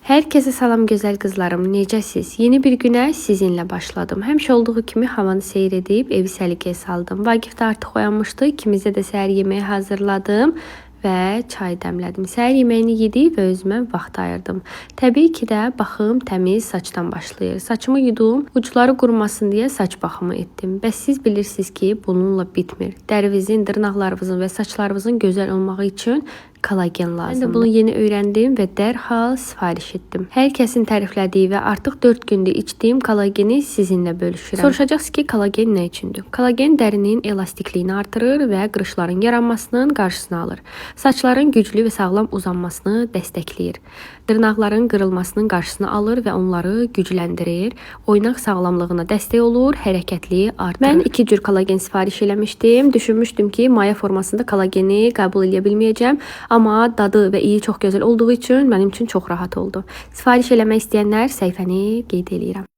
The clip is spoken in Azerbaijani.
Herkese salam güzel kızlarım. Necəsiz? Yeni bir günə sizinlə başladım. Həmişə olduğu kimi havanı seyr edib evi səliqəyə saldım. Vaqif də artıq oyanmışdı. İkimizə də səhər yeməyi hazırladım və çay dəmlədim. Səhər yeməyini yedik və özümə vaxt ayırdım. Təbii ki də baxım təmiz saçdan başlayır. Saçımı yudum, ucları qurumasın deyə saç baxımı etdim. Bəs siz bilirsiniz ki, bununla bitmir. Dərinizin, dırnaqlarınızın və saçlarınızın gözəl olmağı üçün kolagen lazımdır. Mən də bunu yeni öyrəndim və dərhal sifariş etdim. Hər kəsin təriflədiyi və artıq 4 gündür içdiyim kolageni sizinlə bölüşürəm. Soruşacaqsınız ki, kolagen nə üçündür? Kolagen dərinin elastikliyini artırır və qırışların yaranmasının qarşısını alır. Saçların güclü və sağlam uzanmasını dəstəkləyir. Dırnaqların qırılmasının qarşısını alır və onları gücləndirir. Oynaq sağlamlığına dəstək olur, hərəkətliyi artırır. Mən 2 cür kolagen sifariş eləmişdim. Düşünmüşdüm ki, maya formasında kolageni qəbul eləyə bilməyəcəm, amma dadı və iyi çox gözəl olduğu üçün mənim üçün çox rahat oldu. Sifariş eləmək istəyənlər səhifəni qeyd eləyirəm.